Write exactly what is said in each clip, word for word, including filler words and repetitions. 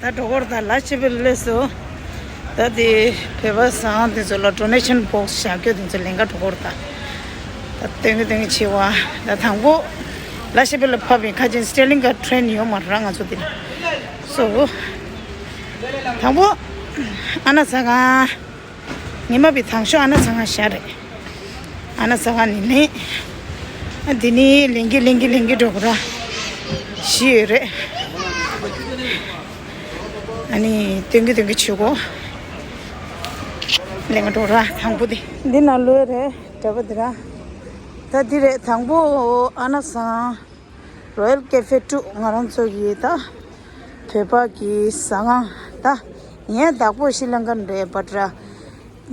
ད་འགྲོ་གི་རེད། ད་ལ་ཤི་པེ་ལ་སླེབས་སོང་། ད་དེ་བོད་པ་བཟང་དེ་ཚོ་ལ་ཌོ་ནེ་ཤན་བོག་སི་བཞག་རྒྱུ་དེ་ཚོ་ལེན་ག་འགྲོ་གི་རེད། ད་ད་སྟོན་གི་སྟོན་གི་བྱེད་པ། ད་དང་པོ་ལ་ཤི་པེ་ལ་ཕབ་པའི་ཁ་ཆེན་སི་ཊར་ལིང་ག་ཊེ་རེན་ཡོད་མ་རེད་ང་ཚོ་དེ་ལ། སོ་དང་པོ་ཨ་ན་ཟ་ཁང་། ཉི་མ་པའི་དང་ཤོག་ཨ་ན་ཟ་ཁང་བཞག་རེད། ཨ་ན་ཟ་ཁང་ནི་ལེན། ཨ་འདི་ནི་ལེན་གི་ལེན་གི་ལེན་གི་འགྲོ་གི་ར། བཞི་ཡོད་རེད། ཨ་ནི་སྟོན་གི་སྟོན་གི་བྱེད་གོ། ལེན་གི་འགྲོ་ར་དང་པོ་དེ། འདི་ནང་ལོས་རེད་གྲྭ་པ་འདི་ར། ད་འདི་རེད་དང་པོ་ཨ་ན་ཟ་ཁང་། རོ་ཡལ་ཀེ་ཧྥེ་ཊུ། ང་རང་ཚོ་གི་ད་བོད་པ་གི་ཟ་ཁང་། ད་ངས་བདག་པོ་ཤི་ལང་ཀན་རེད་པ་ཏྲ།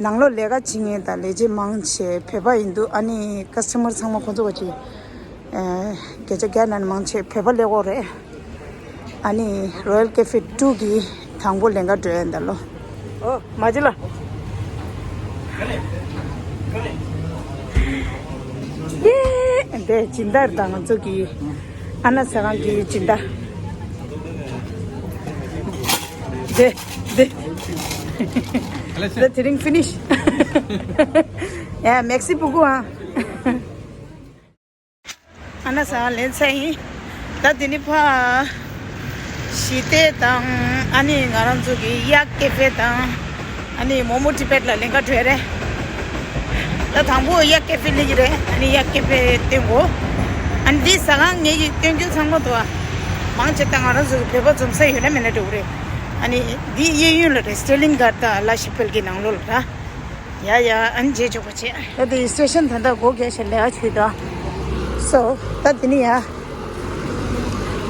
ནང་ལོགས་ལས་ཀ་བྱེད་མཁན་དང་ལས་བྱེད་མང་ཆེ་བོད་པ་ཡིན་འདུག་ཨ་ནི་ཀ་སི་ཊ་མར་ཚང་མ་ཁོ་ཚོ་ག་ཅིག་ཨ་བརྒྱ་ཆ་བརྒྱ་ནང་ནས་མང་ཆེ་བོད་པ་སླེབས་ཀྱི་ཡོད་རེད། ཨ་ནི་རོ་ཡལ་ཀེ་ཧྥེ་ཊུ་གི་དང་པོ་ལེན་ག་འགྲོ་ཡ་ད་ལོ། ཨོ་མ་གཅིག་ལ། ཡེ། འདི་སྦྱིན་བདག་དང་ང་ཚོ་གི་ཨ་ན་ཟ་ཁང་གི་སྦྱིན་བདག་འདི་འདི། ད་དེ་རིང་ཕི་ནིཤ། ཡ་མེག་སི་པུ་ཀུ་ཨ། ཨ་ན་ཟ་ཁང་ལེན་ཚར་ཡིན། ད་དེ་ནི་ཕ། ཞི་བདེ་དང་ཨ་ནི་ང་རང་ཚོ་གི་གཡག་ཀེ་ཧྥེ་དང་། ཨ་ནི་མོ་མོ་ཊི་བེཊ་ལ་ལེན་ག་འགྲོ་ཡ་རེད། ད་དང་པོ་གཡག་ཀེ་ཧྥེ་སླེབས་ཀྱི་རེད། ཨ་ནི་གཡག་ཀེ་ཧྥེ་སྟོན་གོ། ཨ་ནི་འདི་ཟ་ཁང་ངེད་ཀྱིས་སྟོན་རྒྱུ་ཚང་མ་འདུག་ཨ། མང་ཆེ་ད་ང་རང་ཚོ་གི་བོད་པ་འཛོམས་ས་ཡོད་ན་མེད་ན་འགྲོ་གི་རེད། ཨ་ནི་འདི་གཡས་གཡོན་ལ་རེད། སི་ཊར་ལིང་ག་ཊེ་རེན་དང་ལ་ཤི་པེ་ལ་གི་ནང་ལོགས་ལ་ར། ཡ་ཡ་ཨ་ནི་རྗེས་འཇུག་པ་བྱེད། ད་དེ་སི་ཊེ་ཤན་ད་ལྟ་སྒོ་རྒྱག་བྱས་ལས་ཀ་བྱེད་དོ། སོ་ད་དེ་ནི་ཡ།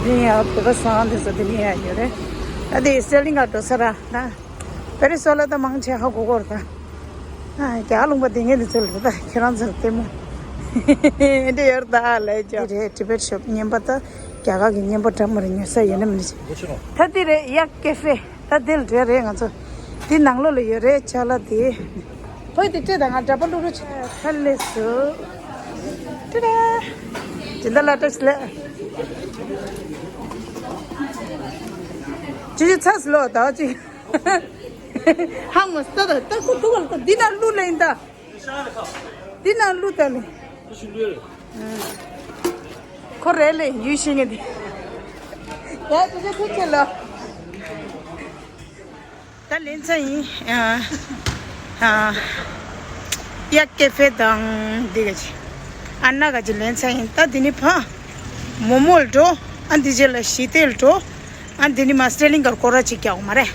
དེ་ནི་ཡ་བོད་པ་བཟང་དེ་ཚོ་དེ་ནི་ཡ་ཡོད་རེད། ད་དེ་སི་ཊར་ལིང་ག་ཊེ་འགྲོ་ས་ར་ད། པེ་རི་སི་ལ་ད་མང་ཆེ་ཧ་གོ་གོ་ར་ད། ཨ་རྒྱ་ལུང་པ་དེ་ངས་དེ་ཚོ་ལ་ད་ཁྱེད་རང་ཚོ་ལྟད་མོ། འདི་ཡོད་ད་ལས་ཀྱང་རེད། ཊི་བེཊ་ཤོབ་རྔན་པ་ད་རྒྱ་གར་གྱི་རྔན་པ་འདྲ་མ་རེད། ཉོ་ས་ཡོད་ན་མི་འདྲ་ཞིག་ད་དེ་རེད་གཡག་ཀེ་ཧྥེ། ད་དེ་ལ་འགྲོ་རེད་ང་ཚོ། དེ་ནང་ལོགས་ལ་ཡོད་རེད་ཅ་ལག་དེ། ཕོ་དེ་སྤྲད་དང་ང་འདྲ་པ་བླུག་རོགས་བྱས། ཁ་ལས་སུ། ཏི་རེ། སྦྱིན་བདག་ལ་བཀྲ་ཤིས་བདེ་ལེགས། ཅི་ཅི་ཚ་སི་ལོ་ད་ཅི། ཧང་མ་སྟ་ད་ད་ཁུ་ཐུག་ལ་ད་འདི་ན་བླུག་ལེན་ད། འདི་ན་བླུག་ད་ལེ། ཁོ་རེ་ལེ་ཡུལ་ཤེས་ངེས་དེ། ཡ་ཅི་ཅི་ཐུག་ཁྱེད་ལ། ད་ལེན་ཚ་ཡིན། ཨ་ཨ་གཡག་ཀེ་ཧྥེ་དང་འདི་ག་ཅི། ཨ་ན་ག་ཅི་ལེན་ཚ་ཡིན། ད་འདི་ནི་ཕ། མོ་མོ་ལ་འགྲོ། ཨ་འདི་རྗེས་ལ་ཞི་བདེ་ལ་འགྲོ། ཨ་འདི་ནི་མ་སི་ཊར་ལིང་ག་ཊེ་སྐོར་ར་ཅིག་རྒྱག་མ་རེད།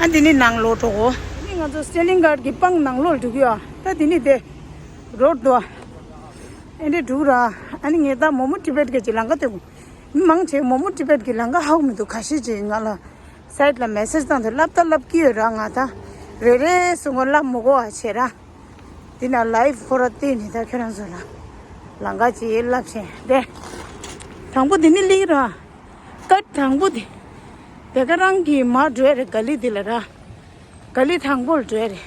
ཨ་འདི་ནི་ནང་ལོགས་འགྲོ་གོ། ཨ་ནི་ང་ཚོ་སི་ཊར་ལིང་ག་ཊེ་གི་པང་ནང་ལོགས་ལ་འགྲོ་གི་ཡོད། ད་འདི་ནི་དེ། རོཌ་དོ། ཨེ་འདྲས་འགྲོ་ར། ཨ་ནི་ངས་ད་མོ་མོ་ཊི་བེཊ་ག་ཅི་ལམ་ཁ་སྟོན་གོ། མི་མང་ཆེ་མོ་མོ་ཊི་བེཊ་གི་ལམ་ཁ་ཧ་གོ་མི་འདུག་ཁ་ཤས་ཅིག་ང་ལ་སའིཊ་ལ་མེ་སེཇ་བཏང་དུས་ལབ་ད་ལབ་ཀྱི་ཡོད་ར། ང་ད་རེ་རེ་སུ་ངོ་ལབ་མི་དགོས་པ་བྱས་ར། འདི་ན་ལའིབ་ཁོ་ར་བལྟས་ནས་ད་ཁྱོད་རང་ཚོ་ལ་ལམ་ཁ་ཅིག་ལབ་བྱས་ཏེ། དང་པོ་འདི་ནི་ལིག་ར། སྐད་དང་པོ་འདི། དེ་ག་རང་གི་མར་འགྲོ་ཡ་རེད་ག་ལི་འདི་ལ་ར། ག་ལི་དང་པོ་ལ་འགྲོ་ཡ་རེད།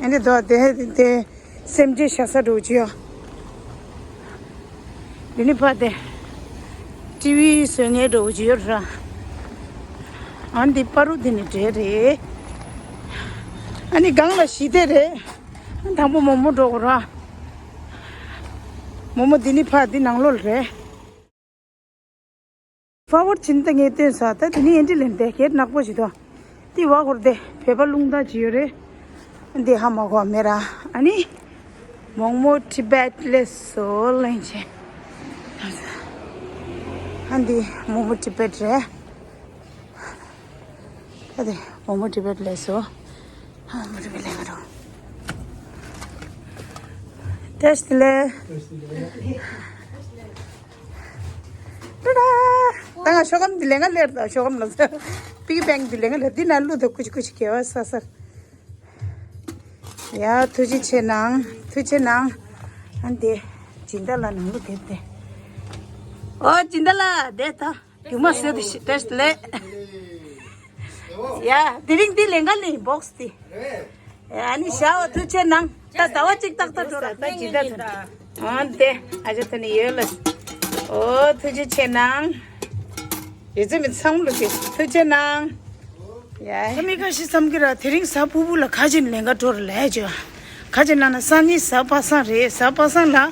ཨེ་འདྲས་དོ་དེ་དེ་སེམས་ཅན་ཤ་ཟ་འགྲོ་གི་ཡོད། འདི་ནི་ཕ་དེ། ཊི་ཝི་བཟོ་མཁན་འགྲོ་གི་ཡོད་ར། ཨ་འདི་པ་རུ་འདི་ནི་འདྲེ་རེད། ཨ་ནི་སྒང་ལ་ཞི་བདེ་རེད། ཨ་དང་པོ་མོ་མོ་འགྲོ་གི་ར། མོ་མོ་འདི་ནི་ཕ་འདི་ནང་ལོགས་ལ་རེད། ཕ་བོར་ཕྱིན་ད་ངས་སྟོན་ས་ད་དེ་ནི་ཨེ་འདྲས་ལེན་ཏེ་གེད་ནག་པོ་ཞིག་དོ། དེ་བ་ཧོར་དེ་བོད་པ་རླུང་རྟ་ཅི་ཡོད་རེད། འདི་ཧ་མ་གོ་མེད་ར། ཨ་ནི་མོག་མོག་ཊི་བེཊ་ལས་སོ་ལེན་ཆེ། ཨ་འདི་མོག་མོག་ཊི་བེཊ་རེད། ཨ་འདི་མོག་མོག་ཊི་བེཊ་ལས་སོ། ཨ་མོག་མོག་ཊི་བེཊ་ལས་ཀ་རོ། ཏེས་ལེ། ཏ་ཏ། ད་ང་ཤོག་སྒམ་འདི་ལེན་ག་སླེབས་ད། ཤོག་སྒམ་ལ་ཟེར། པིག་བེང་འདི་ལེན་ག་སླེབས། འདི་ནང་བླུགས་ད། ཀུ་ཅི་ཀུ་ཅི་གེ་བ་ས་ས། ཡ་ཐུགས་རྗེ་ཆེ་གནང་། ཐུགས་རྗེ་གནང་། ཨ་འདི་སྦྱིན་བདག་ལ་ནང་བླུགས་དེ་དེ། ཨོ་སྦྱིན་བདག་ལ་དེ་ད་རྒྱུ་མ་ཟེར་དེ་ཤི་ཏེས་ལེ། ཡ་དེ་རིང་འདི་ལེན་ག་ལེན་བོག་སི་དེ། ཨ་ནི་ཞའོ་ཐུགས་ཆེ་གནང་། ད་ཟླ་བ་གཅིག་ཏག་ཏག་འགྲོ་ར། ད་ཇི་ལྟར་ཐུབ། འོན་ཏེ་ཨ་ཅག་ད་ནི་ཡོད་ལ། ཨོ་ཐུགས་རྗེ་ཆེ་གནང་། ཡོད་ཚད་མི་ཚང་མ་ལ་ཐུགས་རྗེ་གནང་། ཡ། ད་མི་ཁ་ཤས་བསམ་གི་ར། དེ་རིང་གཟའ་ཕུར་བུ་ལ་ག་ཅིག་ལས་ཀ་འགྲོ་ར་ལས་བྱོས། ག་ཅིག་ལ་ན་སང་ཉིན་གཟའ་པ་སངས་རེད། གཟའ་པ་སངས་ལ་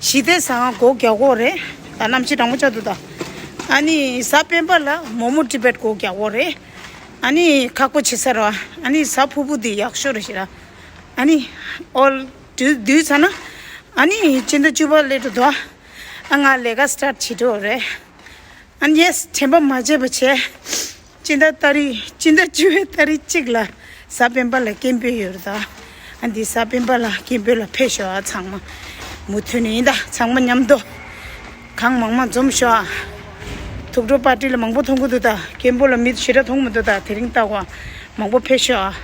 ཞི་བདེ་ཟ་ཁང་སྒོ་རྒྱག་གོ་རེད། ད་གནམ་གཤིས་གྲང་མོ་ཆགས་འདུག་ད། ཨ་ནི་གཟའ་སྤེན་པ་ལ་མོ་མོ་ཊི་བེཊ་སྒོ་རྒྱག་གོ་རེད། ཨ་ནི་ཁག་པོ་བྱེད་ས་ར། ཨ་ནི་གཟའ་ཕུར་བུ་འདི་ཡག་ཤོས་རེད་ཤག་ར། ཨ་ནི་ཨོལ་དུས་དུས་ཚ་ན། ཨ་ནི་སྤྱི་ཟླ་བཅུ་པ་སླེབས་འགྲོ་འདུག་ཨ་ང་ལས་ཀ་སི་ཊར་བྱེད་འགྲོ་རེད། ཨན་ཡེ་སི་དྲན་པ་མ་བརྗེད་པ་བྱས། སྤྱི་ཟླ་ཏ་རིག་སྤྱི་ཟླ་བཅུ་པའི་ཏ་རིག་གཅིག་ལ་གཟའ་སྤེན་པ་ལ་སྐད་འབོད་ཡོད་རེད་ད། ཨ་འདི་གཟའ་སྤེན་པ་ལ་སྐད་འབོད་ལ་ཕེབས་ཤོག་ཨ་ཚང་མ། མུ་མཐུད་ནས་ཡིན་ད་ཚང་མ་མཉམ་དུ། གང་མང་མང་འཛོམས་ཤོག་ཨ། ཐུགས་སྤྲོ་པར་ཊི་ལ་མང་པོ་མཐོང་གི་འདུག་ད་སྐད་འབོད་ལ་མི་ཞེ་དྲག་མཐོང་མི་འདུག་ད་དེ་རིང་ལྟ་བ་མང་པོ་ཕེབས་ཤོག་ཨ།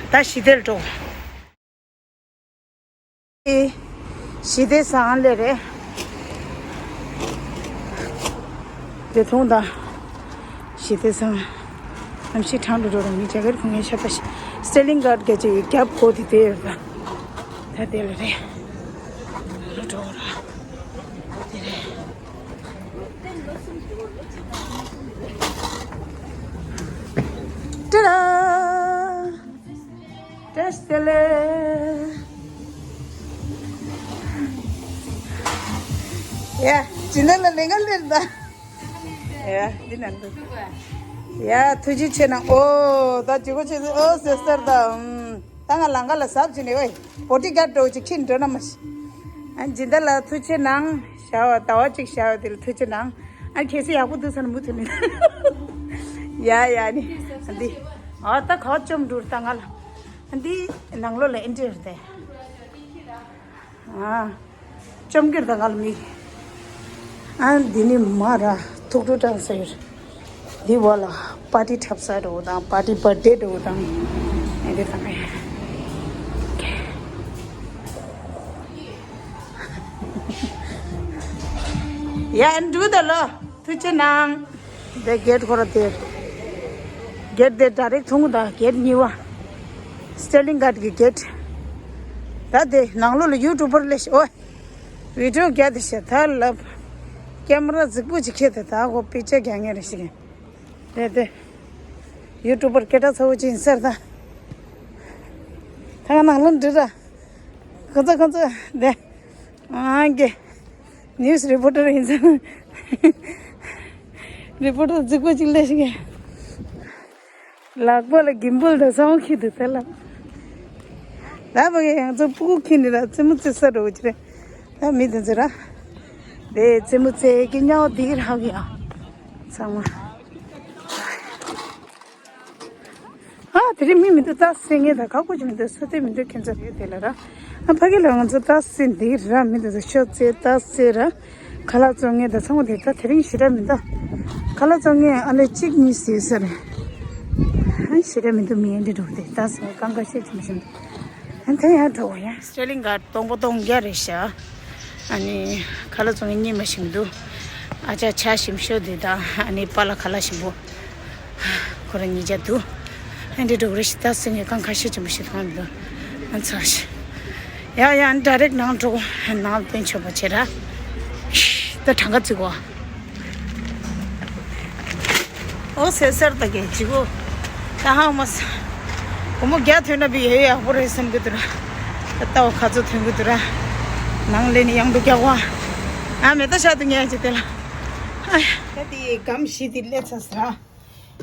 ད་ཞི་བདེ་ལ་འགྲོ། ཞི་བདེ་ཟ་ཁང་ལས་རེད། དེ་མཐོང་དང་། ཞི་བདེ་ཟ་ཁང་། གནམ་གཤིས་གྲང་རུ་རུ་རུ་མི་རྒྱ་གར་ཁོང་ངའི་ཤ་ད་ཤི། སི་ཊེ་ལིང་གྷ་ཊི་ག་ཅིག་རྒྱབ་སྒོ་དེ་དེ་ཡོད་ད། ད་དེ་ལ་རེད། རུ་འགྲོ་ར། དེ་རེད། ཏྲ་ར། བཀྲ་ཤིས་བདེ་ལེགས། ཡ། སྦྱིན་བདག་ལ་ལས་ཀ་སླེབས་ད། ཡ། འདི་ན་འདུག་ཡ། ཐུགས་རྗེ་ཆེ་གནང་། ཨོ། ད་ཇུ་གོ་ཆེ་ཨོ་ཟེར་ཟེར་ད། ཨུམ། ད་ང་ལང་ཀ་ལ་གཟབ་བྱས་ནས་ཨོའི། བོ་ཌི་གྷ་ཌི་འདྲ་བོ་ཅིག་ཁྱེར་འགྲོ་ན་མ་ཤི། ཨ་སྦྱིན་བདག་ལ་ཐུགས་རྗེ་གནང་། ཞར་བ་ཟླ་བ་གཅིག་ཞར་བ་དེ་ལ་ཐུགས་རྗེ་གནང་། ཨ་ཁྱེད་ཚོ་ཡག་པོ་འདུག་ས་ན་མུ་མཐུད་ནས། ཡ་ཡ་ནི། འདི། ཨ་ད་ག་བ་བཅོམ་འགྲོ་ད་ང་ལ། ཨ་འདི་ནང་ལོགས་ལ་ཨེན་ཊི་རེད་དེ། ཨ། བཅོམ་གྱི་རེད་ད་ང་ལ་མི། ཨ་འདི་ནི་མ་ར་ཐུགས་སྤྲོ་དྲང་ས་ཡོད། འདི་བ་ལ་པར་ཊི་འཁྲབ་ས་འགྲོ་དང་པར་ཊི་བར་ཐི་ཌེ་འགྲོ་དང་། ཨེ་འདི་དང་། ཡ་འགྲོ་ད་ལོ། ཐུགས་རྗེ་གནང་། དེ་གེ་ཊི་ཁོ་ར་དེ། གེ་ཊི་དེ་ཌའི་རེག་ཊི་མཐོང་གི་ད་གེ་ཊི་གཉིས་པ། སི་ཊེ་ལིང་གྷ་ཊི་གི་གེ་ཊི། ད་དེ་ནང་ལོགས་ལ་ཡུ་ཊུབ་པར་སླེབས་ཤག་ཨོ། བི་ཌི་ཡོ་རྒྱག་དེ་ཤག་ད་ལབ། ཀེ་མ་ར་རྫིག་པོ་ཅིག་ཁྱེར་ཏེ་ད་ཁོ་པིག་ཅར་རྒྱག་མཁན་རེད་ཤག་དེ་དེ། ཡུ་ཊུབ་པར་སྐད་གྲགས་ཚ་བོ་ཅིག་ཡིན་ཟེར་ད། ད་ང་ནང་ལོགས་འགྲོ་ར། ཁོ་ཚོ་ཁོ་ཚོ་དེ། ཨང་ཀི། ནིའུ་སི་རི་པོར་ཊར་ཡིན་ཙང་། རི་པོར་ཊར་རྫིག་པོ་ཅིག་སླེབས་ཤིག་ལག་པ་ལ་གིམ་བལ་དང་ཚང་མ་ཁྱེར་འདུག་ད་ལབ། ད་ཕ་གི་ཡང་ཚོ་སྤུ་གུ་ཁྱེར་ནི་ལ་རྩེད་མོ་རྩེ་ས་འགྲོ་གི་རེད། ད་མི་དེ་ཚོ་ར། དེ་རྩེད་མོ་རྩེ་གི་དམྱལ་བ་འདི་རག་གི་ཡ། ཚང་མ། ཨ་དེ་རིང་མི་མི་འདུག་ད་སེ་ངེ་ད་ཁ་ཁུ་ཅི་མི་འདུག་ས་དེ་མི་འདུག་ཁྱེད་ཚོ་རེད་དེ་ལ་ར། ཨ་ཕ་གི་ལ་ང་ཚོ་ད་སེ་འདི་ར་མི་འདུག་ཤོ་ཚེ་ད་སེ་ར། ཁ་ལག་བཙོང་ངེ་ད་ཚང་མ་དེ་ད་དེ་རིང་ཞེ་དྲག་མི་འདུག་ཁ་ལག་བཙོང་ངེ་ཨ་ལེ་གཅིག་གཉིས་ཟེར་ས་རེད། ཨ་ཞེ་དྲག་མི་འདུག་མི་ཨེ་འདྲ་འགྲོ་དེ་ད་སེ་གང་ག་ཤེས་ཅི་མི་ཤེས་འདུག་ཨ་ད་ཡང་འགྲོ་བ་ཡ། སི་ཊེ་ལིང་གྷ་ཊི་སྟོང་པ་སྟོང་བརྒྱ་རེད་ཤག་ཨ་ནི་ཁ་ལག་བཙོང་ངེ་རྙིང་མ་ཞིག་མི་འདུག་ཨ་ཅག་ཆ་ཞིམ་ཤོས་འདི་དང་ཨ་ནི་པཱ་ལགས་ཁ་ལག་ཞིམ་པོ། ཁོ་རང་ཉིས་བརྒྱ་འདུག་ཨ་འདི་འགྲོ་གི་རེད་ཤག་ད་སེ་ངས་གང་ཁ་ཤས་ཆེན་པོ་ཞིག་མཐོང་མི་འདུག་ཨ་ཚ་ཞིག་ཡ་ཡ་ཌའི་རེག་ཊི་ནང་འགྲོ་ནང་སྟོན་ཆོག་པ་བྱེད་ར། ད་གྲངས་ཀ་བརྩི་གོ་ཨོ་ཟེར་ཟེར་ད་གེ་བྱེད་གོ་ད་ཧང་མ་ས། སྒོར་མོ་བརྒྱ་ཐོན་ན་བི་ཧེ་ཡག་པོ་རེད་བསམ་གི་འདུག་ར། ད་ལྟ་བ་ཁ་ཚོ་ཐོན་གི་འདུག་ར། ནང་ལས་ནི་ཡང་འགྲོ་རྒྱག་བ། ཨ་མེ་ད་ཤ་དུ་ཉལ་ཅི་དེ་ལ། ཨ་ཡ། ད་དེ་སྒམ་བཞི་དེ་སླེབས་ཚར་ས།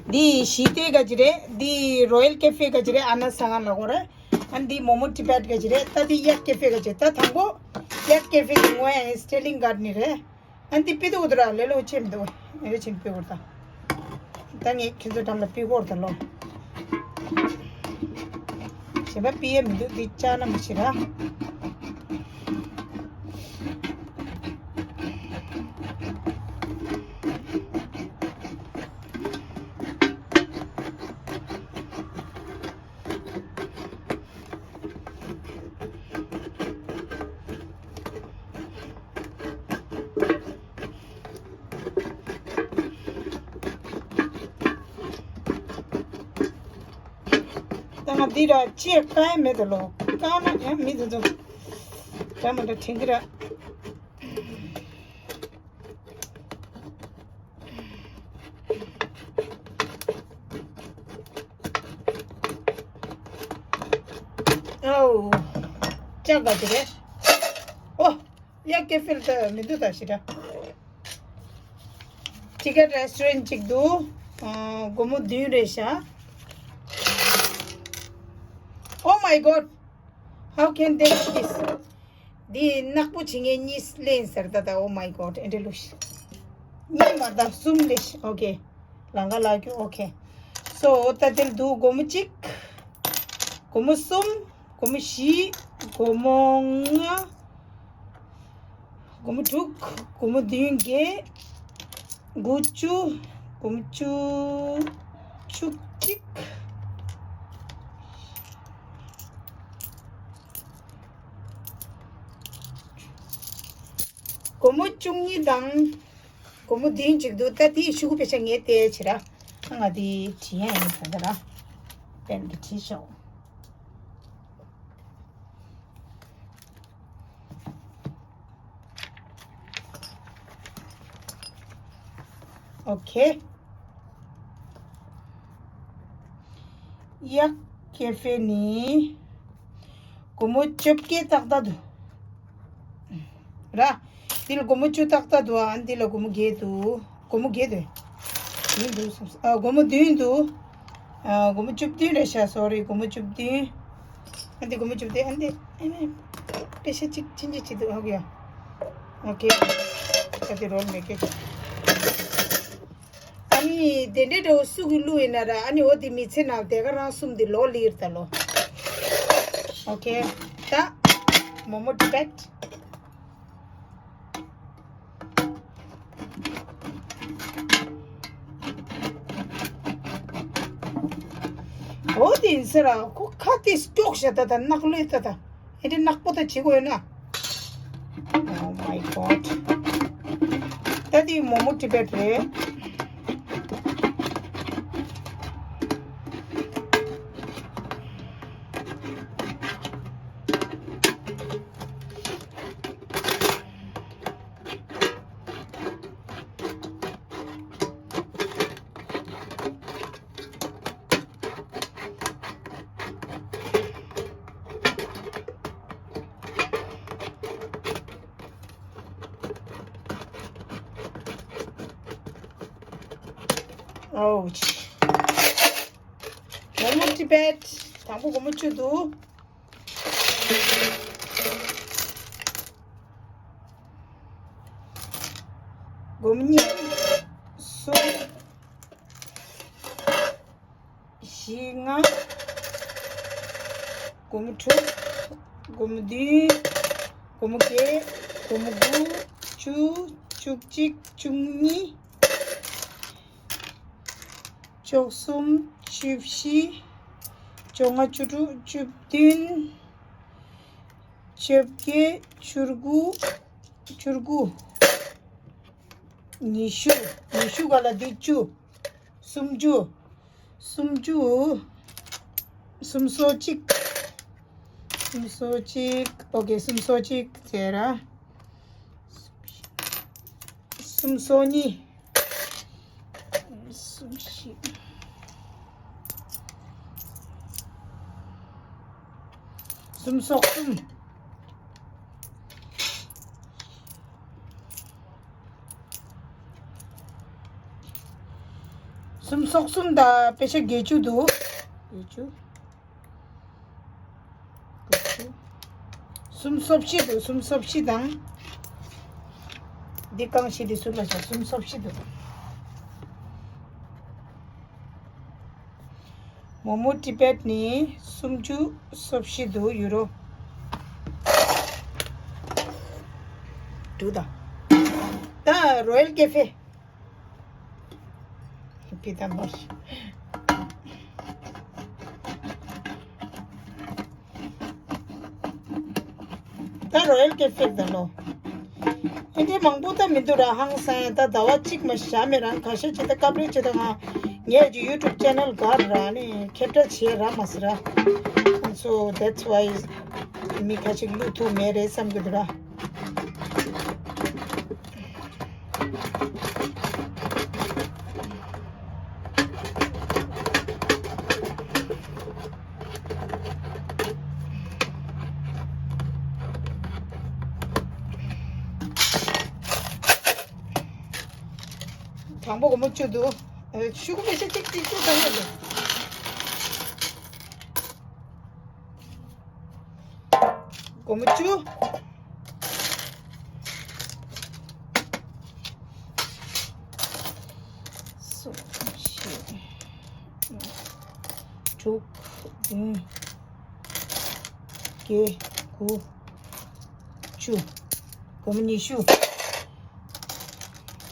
འདི་ཞི་བདེ་ག་ཅི་རེད། འདི་རོ་ཡལ་ཀེ་ཧྥེ་ག་ཅི་རེད། ཨ་ན་ས་ང་ལ་གོ་རེད། ཨ་འདི་མོ་མོ་ཊི་བེཊ་ག་ཅི་རེད། ད་འདི་ཡག་ཀེ་ཧྥེ་ག་ཅི་རེད། ད་དང་པོ་ཡག་ཀེ་ཧྥེ་གི་ངོ་ཡ་ཡིན་སི་ཊེ་ལིང་གྷ་ཊི་ནི་རེད། ཨ་འདི་པི་ཏུ་གོ་ཏུ་ར་ལེ་ལོ་ཆེ་མི་འདུག་ཨེ་རེ་ཆེ་པི་གོ་ཏ། ད་ངས་ཁྱེད་ཚོ་འགྲམ་ལ་པི་གོ་ཏ་ལོ། གཞན་པ་པི་ཡ་མི་འདུག་འདི་ཅག་ན་མི་ཤི་ར། ད་ང་འདི་ར་ཅེས་བཀག་ཡ་མེད་ད་ལོ། བཀག་ན་ཡང་མི་དེ་ཚོ་འདྲ་མི་འདྲ་དྲན་གི་ར། ཨོ། ཅག་ག་ཅི་རེད། ཨོ། ཡ་ཀེ་ཧྥེ་ལ་ད་མི་འདུག་ད་ཤི་ད། ཅི་ཀེན་རེ་སི་ཊོ་རན་ཊི་ཅིག་འདུག་ཨ། སྒོར་མོ་བདུན་རེད་ཤག Oh my God! How can they do this? འདི་ནག་པོ་བྱེད་མཁན་གཉིས་ལེན་ཟེར་ད་ད། Oh my God! ཨེ་འདྲ་ལུགས་ཤིག་གཉིས་མ་ད་གསུམ་ལེན་ཤག་ཨོ་ཁེ། ལང་ཀ་ལ་ཀྱུ་ཨོ་ཁེ། སོ་ད་དེར་འདུག་སྒོར་མོ་གཅིག་སྒོར་མོ་གསུམ། སྒོར་མོ་བཞི། སྒོར་མོ་ལྔ། སྒོར་མོ་དྲུག་སྒོར་མོ་བདུན་བརྒྱད། དགུ་བཅུ། སྒོར་མོ་བཅུ། བཅུ་གཅིག་སྒོར་མོ་བཅུ་གཉིས་དང་། སྒོར་མོ་བདུན་ཅིག་འདུག་ད་དེའི་ཤུ་གུ་པེ་ཤ་ངས་བལྟས་ཕྱིར་ར། ང་དེ་བྲིས་ཡ་ཡིན་ད་ད་ར། པེན་གྱི་བྲིས་ཤོག་ཨོ་ཁེ། ཡག་ཀེ་ཧྥེ་ནི། སྒོར་མོ་བཅོ་བརྒྱད་ཏག་ཏག་འདུག་ར། འདི་ལ་སྒོར་མོ་བཅུ་ཏག་ཏག་འདུག་ཨ་འདི་ལ་སྒོར་མོ་བརྒྱད་འདུག་སྒོར་མོ་བརྒྱད་འདུག་བདུན་འདུག་སོང་ཨ། སྒོར་མོ་བདུན་འདུག་ཨ། སྒོར་མོ་བཅུ་བདུན་རེད་ཤག་སོ་རི། སྒོར་མོ་བཅུ་བདུན། ཨ་འདི་སྒོར་མོ་བཅུ་བདུན། ཨ་འདི་ཨ་ནི་པེ་ཤ་གཅིག་ཕྱིན་ཅི་ཅི་འདུག་ཨོ་ཡ། ཨོ་ཁེ། ད་དེ་རོལ་མེད་ཀི། ཨ་ནི་དེ་འདྲའི་འདྲ་བོ་སུ་གི་བླུགས་ཡིན་ན་ར། ཨ་ནི་འོ་དེ་མི་ཚེ་ནང་དེ་ག་རང་གསུམ་དེ་ལོ་ལིར་ད་ལོ། ཨོ་ཁེ། ད་མོ་མོ་ཊི་པེཊ། འོ་དེ་ཡིན་ཟེར་ར། ཁོ་ཁ་དེ་སྐྱོགས་ཤ་ད་ད་ནག་ལོས་ད་ད། ཨེ་འདྲ་ནག་པོ་ད་བྱེད་དགོས་ན། Oh my God. ད་དེ་མོ་མོ་ཊི་པེཊ་རེད། ཨོ། མོ་མོ་ཊི་པེཊ། དང་པོ་སྒོར་མོ་བཅུ་འདུག་སྒོར་མོ་གཉིས། གསུམ། བཞི། ལྔ། སྒོར་མོ་དྲུག་སྒོར་མོ་བདུན། སྒོར་མོ་བརྒྱད། སྒོར་མོ་དགུ། བཅུ། བཅུ་གཅིག་བཅུ་གཉིས། བཅུ་གསུམ། བཅུ་བཞི། བཅོ་ལྔ། བཅུ་དྲུག་བཅུ་བདུན། བཅོ་བརྒྱད། བཅུ་དགུ། བཅུ་དགུ། ཉི་ཤུ། ཉི་ཤུ་ག་ལ་འདི་བཅུ། སུམ་ཅུ། སུམ་ཅུ། སུམ་སོ་གཅིག་སུམ་སོ་གཅིག་ཨོ་ཁེ། སུམ་སོ་གཅིག་ཟེར་ར། སུམ་སོ་གཉིས། སུམ་བཞི། སུམ་སོ་གསུམ། སུམ་སོ་གསུམ་དང་པེ་ཤ་བརྒྱད་ཅུ་འདུག་བརྒྱད་ཅུ། སུམ་སོ་བཞི་འདུག་སུམ་སོ་བཞི་དང་། འདི་རྐང་བཞི་འདི་ཟུར་ལ་བཞག་སུམ་སོ་བཞི་འདུག་མོ་མོ་ཊི་པེཊ་ནི་སུམ་ཅུ་སོ་བཞི་འདུག་ཡུ་རོ། འདུག་ད། ད་རོ་ཡལ་ཀེ་ཧྥེ། ཕི་ད་མོ་ཤི། ད་རོ་ཡལ་ཀེ་ཧྥེ་ད་ལོ། ཨེ་འདྲའི་མང་པོ་ད་མི་འདུག་ར། ཧང་སང་ད་ཟླ་བ་གཅིག་མ་བཞག་མེད་རང་ཁ་ཤས་ཅིག་ད་སྐབས་རེ་ཅིག་ད་ང་ངས་ཀྱི་ཡུ་ཊུབ་ཅེ་ནལ་ག་ར་ནི་ཁྱབ་བསྒྲགས་བྱེད་ར་མ་ཟེར་ར། So that's why མི་ཁ་ཅིག་བླུག་ཐུབ་མེད་རེད་བསམ་གི་འདུག་ར། དང་པོ་སྒོར་མོ་བཅུ་འདུག་ཨ། ཤོག་བུ་པེ་ཤ་གཅིག་གཅིག་བཅུ་ཙམ་ཡོད་འདུག་སྒོར་མོ་བཅུ། གསུམ། བཞི། དྲུག་བདུན། བརྒྱད། དགུ། བཅུ། སྒོར་མོ་ཉི་ཤུ།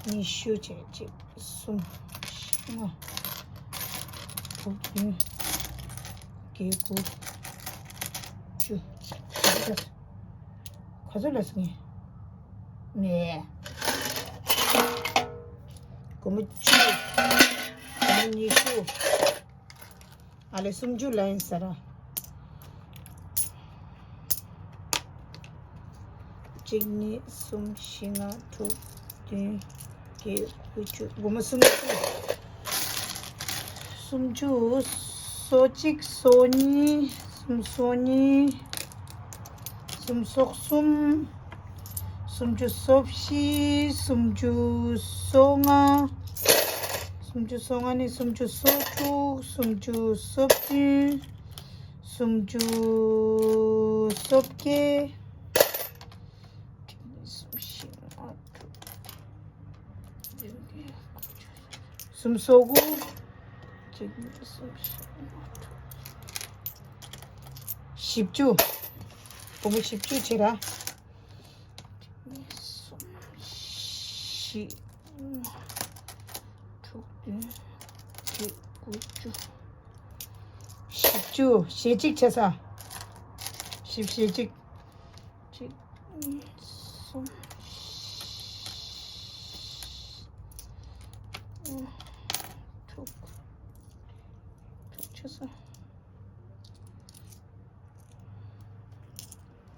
ཉི་ཤུ་བྱས། གཅིག་གསུམ། བཞི། ལྔ། དྲུག་བདུན། བརྒྱད། དགུ། བཅུ། ག་ཚོད་ལ་སོང་། ག་ཚོད་ལ་སོང་ངས། ནས། སྒོར་མོ་བཅུ། སྒོར་མོ་ཉི་ཤུ། ཨ་ལས། སུམ་ཅུ་ལ་ཡིན་ས་ར། གཅིག་གཉིས། གསུམ། བཞི། ལྔ། དྲུག་བདུན། བརྒྱད། དགུ། བཅུ། སྒོར་མོ་སུམ་ཅུ། སུམ་ཅུ། སོ་གཅིག་སོ་གཉིས། གསུམ། སོ་གཉིས། གསུམ། སོ་གསུམ། སུམ་ཅུ་སོ་བཞི། སུམ་ཅུ་སོ་ལྔ། སུམ་ཅུ་སོ་ལྔ་ནས་སུམ་ཅུ་སོ་དྲུག་སུམ་ཅུ་སོ་བདུན། སུམ་ཅུ་སོ་བརྒྱད། གཅིག་གཉིས། གསུམ། བཞི། ལྔ། དྲུག་སུམ། སོ་དགུ། གཅིག་གཉིས། གསུམ། བཞི། ལྔ། དྲུག་བཞི་བཅུ། སྒོར་མོ་བཞི་བཅུ་བྱེད་ར། གཅིག་གཉིས། གསུམ། བཞི། ལྔ། དྲུག་བདུན། བརྒྱད། དགུ། བཅུ། བཞི་བཅུ། ཞེ་གཅིག་བྱས་ས། བཞི་བཞི་གཅིག་གཅིག་གཉིས། གསུམ། དྲུག་དྲུག་ཆ་ཚང་།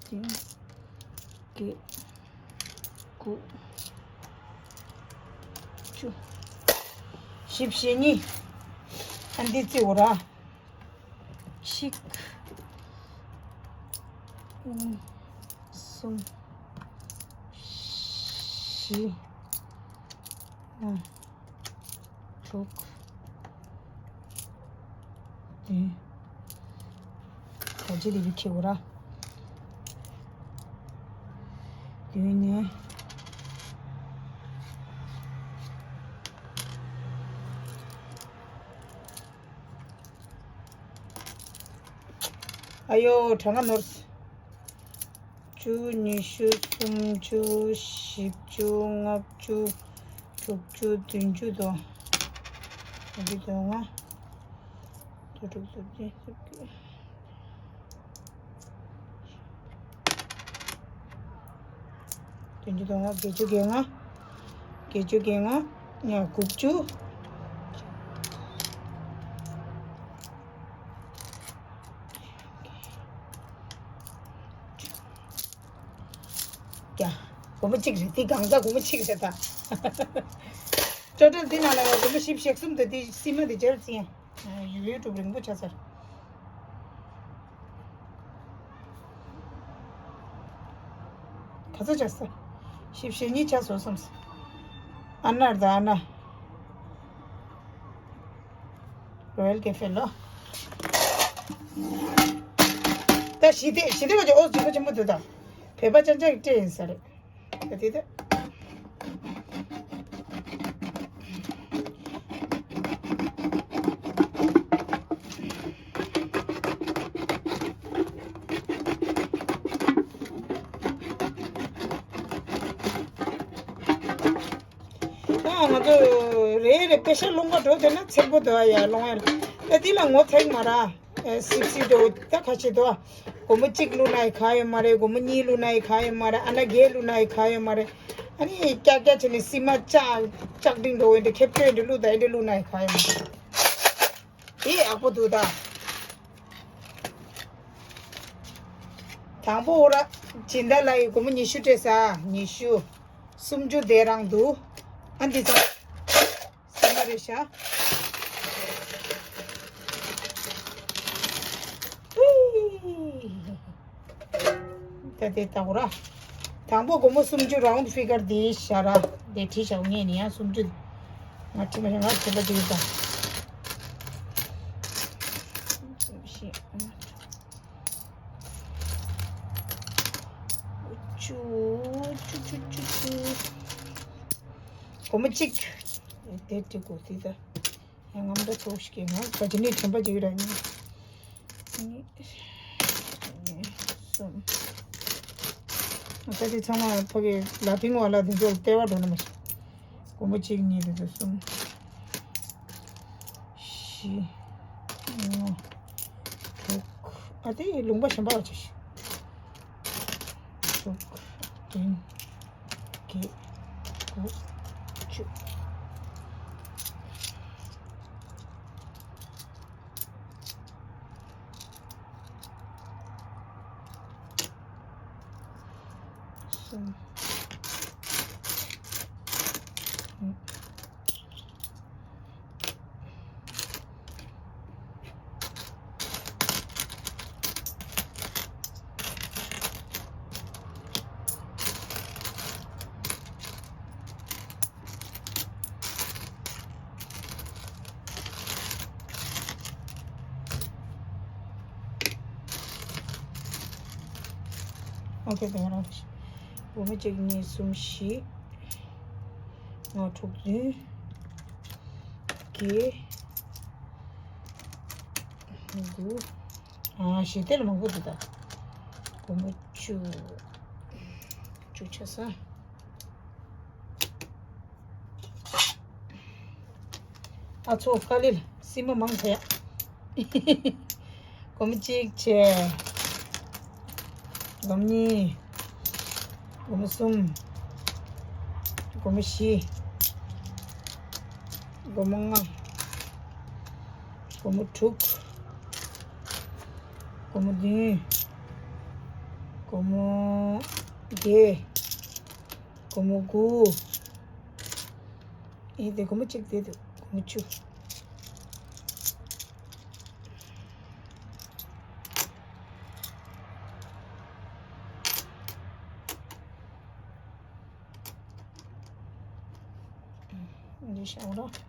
བདུན། བརྒྱད། དགུ། བཅུ། བཞི་བཞི་གཉིས། ཨ། འདི་རྩིའོ་ར། གཅིག་གསུམ། བཞི། ལྔ། དྲུག་བདུན། ག་ཅི་དེ་བི་ཁེ་འོ་ར། བདུན་ནས། ཨ་ཡོ། གྲངས་ཀ་ནོར། བཅུ། ཉི་ཤུ། སུམ་ཅུ། བཞི་བཅུ། ལྔ་བཅུ། དྲུག་ཅུ། བདུན་ཅུ་དོ། བདུན་ཅུ་དོ་ལྔ། དོ་དྲུག་དོ་བདུན་དོ་བརྒྱད། བདུན་ཅུ་དོ་ལྔ། བརྒྱད་ཅུ་གྱ་ལྔ། བརྒྱད་ཅུ་གྱ་ལྔ། ཡ། དགུ་བཅུ། ཡ། སྒོར་མོ་གཅིག་རེད། འདི་གང་ཟག་སྒོར་མོ་གཅིག་རེད་ད། ཅོ་ཅོ། འདི་ནང་ལ་སྒོར་མོ་བཞི་བཅུ་ཞེ་གསུམ་དང་འདི་སིལ་མ་འདི་སྦྱར་ཟིན། ཡུ་ཡུ་གྲུབ་རིང་པོ་ཆགས་ཚར། ག་ཚོད་ཆགས་སོང་། བཞི་བཅུ་ཞེ་གཉིས་ཆགས་སོང་བསམ། ཨ་ན་རེད་ད། ཨ་ན། རོ་ཡལ་ཀེ་ཧྥེ་ལོ། ད་ཞི་བདེ་ཞི་བདེ་བ་ཅིག་ཨོ་ཟི་པོ་ཆེན་པོ་འདུག་ད། བོད་པ་ཅན་ཅག་གི་སྤྲད་ཡིན་ས་རེད། ད་དེ་ད། ཨ། ང་ཚོ་རེ་རེ་པེ་ཤ་སློང་ག་འགྲོ་དེ་ན་འཚེར་པོ་འདུག་ཨ། ཡ། སློང་ཡ་ལ་ད་འདི་ལ་ངོ་ཚ་གི་མ་ར། ཨེ། སིབ་སིབ་འགྲོ་ད་ཁ་ཤས་འདུག་ཨ། སྒོར་མོ་གཅིག་བླུགས་ན་ཡི་ག་ཡོད་མ་རེད། སྒོར་མོ་གཉིས་བླུགས་ན་ཡི་ག་ཡོད་མ་རེད། ཨ་ན་བརྒྱད་བླུགས་ན་ཡི་ག་ཡོད་མ་རེད། ཨ་ནི་ཀྱག་ཀྱག་བྱས་ནས་སིལ་མ་ལྕགས་ལྕགས་ཀྲིང་འགྲོ་འོས་འདྲ་ཁེབས་ཁེབས་འདྲ་བླུགས་ད་འདྲ་བླུགས་ན་ཡི་ག་ཡོད་མ་རེད། དེ་ཡག་པོ་འདུག་ད། དང་པོ་འོ་ར། སྦྱིན་བདག་ལ་ཡི་སྒོར་མོ་ཉི་ཤུ་སྤྲད་ས། ཉི་ཤུ། སུམ་ཅུ་དེ་རང་འདུག་ཨ། འདི་ཚོ་སིལ་མ་རེད་ཤག་ད་དེ་ལྟ་བུ་ར། དང་པོ་སྒོར་མོ་སུམ་ཅུ་རའུན་ཌི་ཕི་གར་དེ་བཞག་ར། དེ་བྲིས་བཞག་ངས་ནི་ཡང་སུམ་ཅུ། ང་དྲི་མ་ང་དྲི་མ་ཅིག་དང་། ཅུ་ཅུ་ཅུ་ཅུ་ཅུ། སྒོར་མོ་གཅིག་དེ་འགྲིག་གོ་དེ་ད། ཡང་ངམ་ད་ཐོག་ཞིག་གི་ང་ག་ཅི་ནས་དྲན་པ་ཅིག་ར་ཉིན། གཉིས། གསུམ། ད་དེ་ཚང་མ་ཕ་གི་ལ་ཕིང་བ་ལ་དེ་ཚོ་ལྟེ་བ་འགྲོ་ན་མ་ཤེས། སྒོར་མོ་གཅིག་གཉིས་དེ་ཚོ་གསུམ། བཞི། ལྔ། དྲུག་ཨ་དེ་ལུང་པ་གཞན་པ་ལ་ཆ་ཤི། དྲུག་བདུན། བརྒྱད། དགུ། བཅུ། གསུམ། ཨོ་ཁེ། དེ་རང་རེད། སྒོར་མོ་གཅིག་གཉིས་གསུམ་བཞི། ལྔ་དྲུག་བདུན། བརྒྱད། དགུ། ཨ་བཞི་དེ་ལ་མང་པོ་འདུག་ད། སྒོར་མོ་བཅུ། བཅུ་ཆ་ས། ཨ་ཚོ་དཀའ་ལས་སྲིད་མ་མང་ཐལ། སྒོར་མོ་གཅིག་བྱས། སྒོར་མོ་གཉིས། སྒོར་མོ་གསུམ། སྒོར་མོ་བཞི། སྒོར་མོ་ལྔ། སྒོར་མོ་དྲུག་སྒོར་མོ་བདུན། སྒོར་མོ་བརྒྱད། སྒོར་མོ་དགུ། ཨེ་དེ་སྒོར་མོ་གཅིག་དེ་འདུག་སྒོར་མོ་བཅུ། འདི་བཞག་རོགས།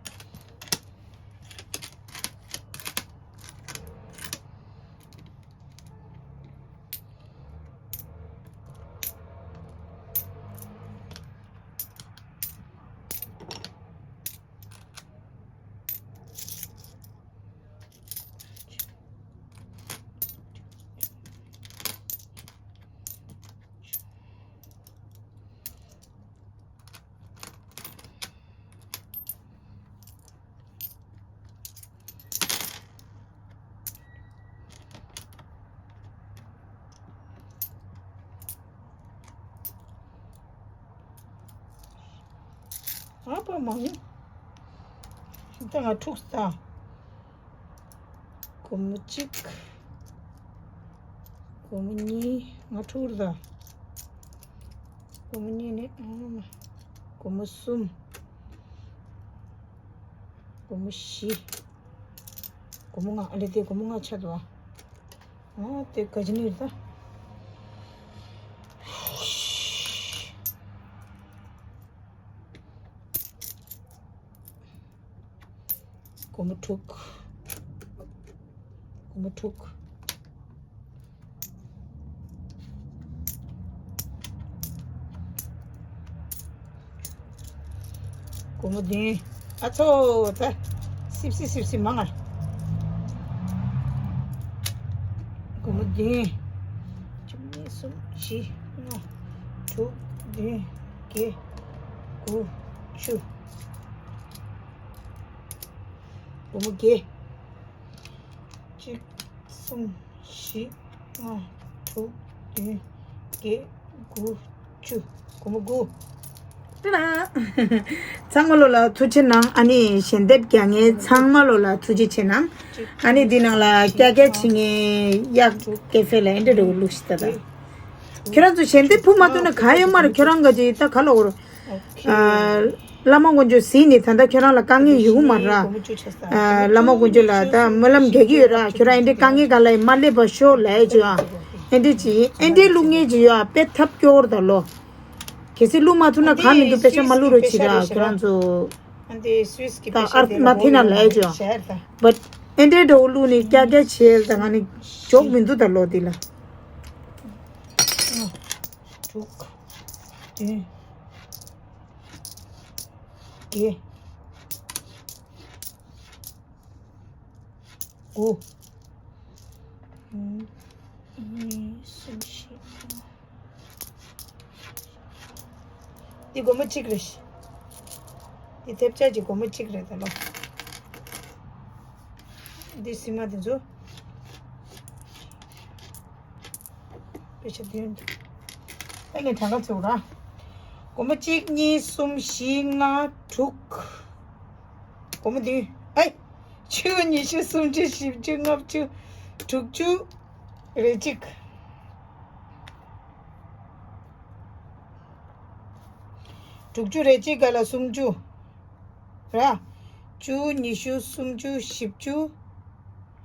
ཨ་ཕ་མ་ཡིན། ད་ང་འཁྲུགས་ས། སྒོར་མོ་གཅིག་སྒོར་མོ་གཉིས། ང་འཁྲུགས་རེད་ད། སྒོར་མོ་གཉིས་ནི་ཨ་མ། སྒོར་མོ་གསུམ། སྒོར་མོ་བཞི། སྒོར་མོ་ལྔ། ཨ་ལེ་དེ་སྒོར་མོ་ལྔ་ཆགས་འདུག་ཨ། ཨ་དེ་ག་ཅི་ནི་རེད་ད། སྒོར་མོ་དྲུག་སྒོར་མོ་དྲུག་སྒོར་མོ་བདུན། ཨ་ཚོ་ད། སིབ་སིབ་སིབ་སིབ་མང་ང་། སྒོར་མོ་བདུན། གཅིག་གཉིས་གསུམ་བཞི་ལྔ། དྲུག་བདུན་བརྒྱད། དགུ་བཅུ། སྒོར་མོ་བརྒྱད། གཅིག་གསུམ་བཞི་ལྔ་དྲུག་བདུན་བརྒྱད་དགུ་བཅུ། སྒོར་མོ་དགུ། ཏི་ལ། ཚང་མ་ལོ་ལ་ཐུགས་རྗེ་གནང་། ཨ་ནི་ཞལ་འདེབས་རྒྱག་མཁན་ཚང་མ་ལོ་ལ་ཐུགས་རྗེ་ཆེ་གནང་། ཨ་ནི་འདི་ནང་ལ་ཀྱ་ཀྱ་བྱེད་མཁན་གཡག་ཀེ་ཧྥེ་ལ་ཨེ་འདྲ་འདྲ་བོ་བླུགས་ཤིག་ད་ད། ཁྱོད་རང་ཚོ་ཞལ་འདེབས་ཕུལ་མ་ཐུབ་ན་ག་ཡོད་མ་རེད། ཁྱོད་རང་ག་ཅིག་ད་ག་ལ་འོར། ཨ། བླ་མ་དཀོན་མཆོག་གཟིགས་ནས་ད་ལྟ་ཁྱོད་རང་ལ་དཀའ་ངལ་ཡོང་གི་མ་རེད་ར། ཨ། བླ་མ་དཀོན་མཆོག་ལ་ད་སྨོན་ལམ་རྒྱག་གི་ཡོད་ར། ཁྱོད་རང་ཨེ་འདྲའི་དཀའ་ངལ་ག་ལ་ཡིན་མ་སླེབས་པ་ཤོག་ལབ་ཡ་ཅིག་ཡོད་ཨ། ཨེ་འདྲའི་ཅིག་ཨེ་འདྲའི་བླུག་མཁན་ཅིག་ཡོད་ཨ། དཔེ་ཐབས་སྐྱོ་བོ་རེད་ད་ལོ། གལ་སྲིད་བླུག་མ་ཐུབ་ན་གང་མི་འདུག་དཔེ་ཆ་མ་བླུག་རོགས་བྱེད་ར། ཁྱོད་རང་ཚོ། ཨ་འདི་སུས་ཀྱི་ད་པེ་ཤ་ཨར་དེ་མ་ལ་ཐི་ན་ལ་ཨེ་ཅོ། ཤར་ད། བཊ་ཨེ་འདྲའི་འགྲོ་ལུགས་ནི་ཀྱ་ཀྱ་ཆེལ་ད་ང་ནི་ཇོག་མི་འདུག་ད་ལོ་འདི་ལ། དྲུག་བདུན། བརྒྱད། དགུ། གཉིས། གསུམ། བཞི། འདི་སྒོར་མོ་གཅིག་རེད། འདི་ཐེབས་ཆག་གི་སྒོར་མོ་གཅིག་རེད་ད་ལོ། འདི་སིལ་མ་འདི་ཚོ། པེ་ཤ་བདུན། ཨ་ནི་གྲངས་ཀ་ཚུགས་ར། སྒོར་མོ་གཅིག་གཉིས། གསུམ། བཞི། ལྔ། དྲུག་སྒོར་མོ་བདུན། ཨེ། བཅུ། ཉི་ཤུ། སུམ་ཅུ། བཞི་བཅུ། ལྔ་བཅུ། དྲུག་ཅུ། རེ་གཅིག་དྲུག་ཅུ་རེ་གཅིག་ག་ལ་སུམ་ཅུ། ར། བཅུ། ཉི་ཤུ། སུམ་ཅུ། བཞི་བཅུ།